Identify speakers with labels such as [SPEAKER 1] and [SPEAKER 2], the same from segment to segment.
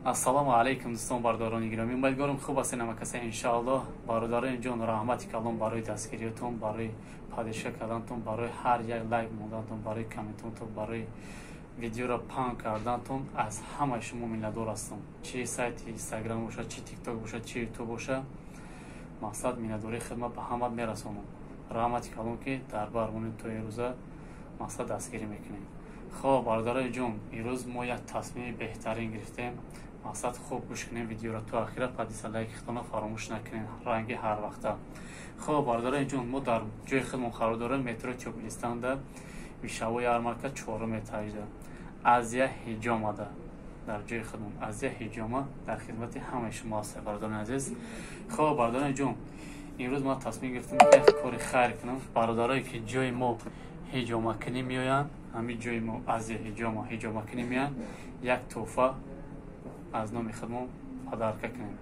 [SPEAKER 1] Ассалому алайкум, дӯстон, бардорони гиромӣ. Умедворам, хуб ҳастед ҳама каса, иншааллоҳ. Бародарони ҷон, раҳмати калон барои дастгириятон, барои поддержка кардантон, барои ҳар як лайк мондантон, барои комментонтон, барои видеоро паҳн кардантон. Аз ҳамаи шумо миннатдор ҳастам. Чи сайти Инстаграм бошад, чи Тикток бошад, чи Ютуб бошад, мақсад, миннатдории хидмат ба ҳамат мерасонам. Раҳмати калон, ки дар бар монед, то имрӯза, мақсад, дастгирӣ мекунем. Хоб, бародарои ҷон, имрӯз мо як тасмими беҳтарин гирифтем. Мақсад, хуб гӯш кунем видеоро то ахира, подписка, лайки худтонро фаромӯш накунем, ранги ҳар вақта. Хоб, бародарои ҷон, мо дар ҷои худмон қарор дорем, метро Тёплый Станда, Вещевой ярмарка, чорум этажда, Азия ҳиҷомада. Дар ҷои худмон, Азия ҳиҷома дар хидмати ҳамаи шумо ҳаст, бародарони азиз. Хоб, бародарони ҷон, имрӯз ман тасмим гирифтам, ки як кори хайр кунам. Бародарое ки ҷои мо ҳиҷомакунӣ меоянд, ҳамин ҷои мо, Азия ҳиҷома, ҳиҷомакунӣ меоянд, як тӯҳфа аз номи худмон подарка кунем.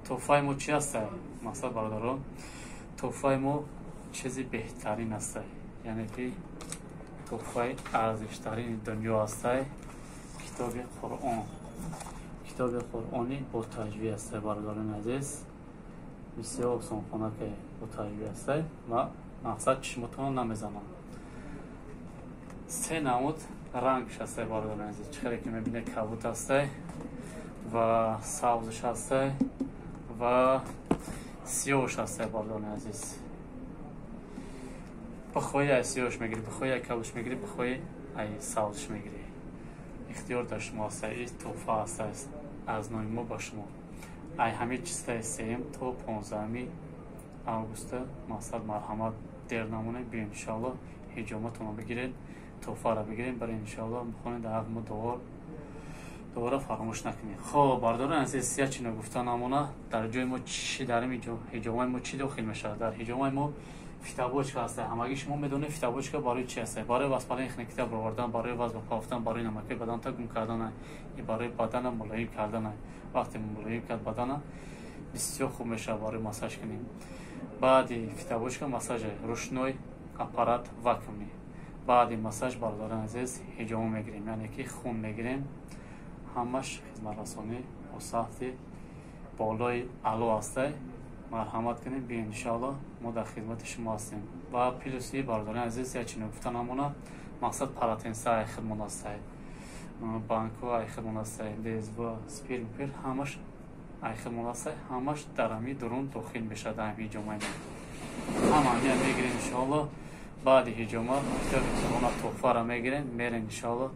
[SPEAKER 1] Тӯҳфаи мо чи ҳаста? Мақсад, бародарон, тӯҳфаи мо чизи беҳтарин ҳаста, яъне ки тӯҳфаи арзиштарини дунё ҳастай: китоби Қуръон. Китоби Қуръони бо таҷвид ҳастай, бародарони азиз. Бисёр осонхона ки бо таҷвид ҳастай ва, мақсад, чишмотонро намезанам. Се намуд рангш ҳастай, бародарони азиз. Чӣ хеле ки мебинед, кабуд ҳастай ва сабзш ҳастай ва сиёҳш ҳастай. Бародарони азиз, бихоҳӣ, ай сиёҳш мегирӣ, бихоҳӣ, ай кабудш мегирӣ, бихоҳӣ, ай сабзш мегирӣ, ихтиёр дар шумо ҳастай. И тӯҳфа ҳастай аз номи мо ба шумо. Ай ҳамин числаи 3 то 15 августа, мақсад, марҳамат, дер намонед, биёед, иншоалло, ҳиҷоматонро бигиред, тӯҳфаро бигиред, барои, иншоалло, бихонед, дар ҳақ мо дуо дубора фаромӯш накунед. Хоб, бародарони азиз, як чино гуфта намона: дар ҷои мо чи, дар ҳиҷомаи мо чӣ дохил мешавад? Дар ҳиҷомаи мо фитобочка ҳаста. Ҳамагӣ шумо медонед, фитобочка барои чи ҳаста: барои воспаление хникита баровардан, барои вазн кофтан, барои намакои баданта гум кардан, барои бадана мулоим кардан. Вақте мулоим кард бадана, бисёр хуб мешавад. Барои массаж кунем. Баъди фитобочка массажи ручной аппарат вакуумный. Баъди массаж, бародарони азиз, ҳиҷома мегирем, яъне ки хун мегирем. Ҳамаш хизматрасонӣ бо сатҳи болои аъло ҳастай. Марҳамат кунем, биён, иншоалло, мо дар хидмати шумо ҳастем. Ва плюси, бародарони азиз, як чино гуфта намона: мақсад, полотенца ай хидмон ҳастай, банко ай хидмон ҳастай, дезва, спирт пир, ҳамаш ай хидмон ҳастай. Ҳамаш дар ҳами дурун дохил мешавад. Дар ҳами ҳиҷомаи мо ҳама ҳамия мегирем, иншоалло. Баъди ҳиҷома китоби Қуръона тӯҳфаро мегирем, мерем, иншоалло,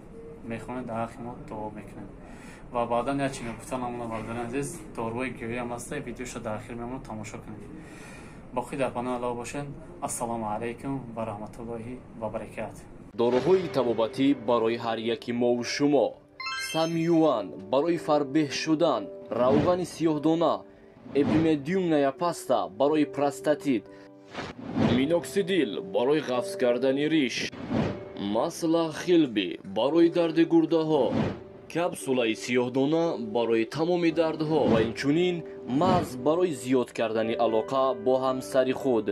[SPEAKER 1] мехонем, дар ҳаққи мо дуо мекунем. Ва баъдан як чино гуфта намона, бародарони азиз: доруҳои гиёҳӣ ҳам ҳаста, видеошо дар ахир мемонам, тамошо кунед. Боқӣ дар паноҳи Аллоҳ бошед. Ассалому алайкум ва раҳматуллоҳи ва баракату.
[SPEAKER 2] Доруҳои табобатӣ барои ҳар яки мову шумо: Самюан барои фарбеҳ шудан, равғани сиёҳдона, эпимедиумная паста барои простатит, миноксидил барои ғафз кардани риш, масло хилби барои дарди гурдаҳо, капсулаи сиёҳдона барои тамоми дардҳо ва инчунин мағз барои зиёд кардани алоқа бо ҳамсари худ.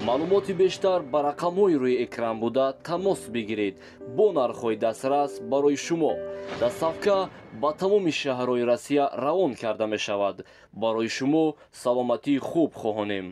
[SPEAKER 2] Маълумоти бештар ба рақамҳои рӯи экран буда тамос бигиред. Бо нархҳои дастрас барои шумо доставка ба тамоми шаҳрҳои Россия равон карда мешавад. Барои шумо саломатии хуб хоҳонем.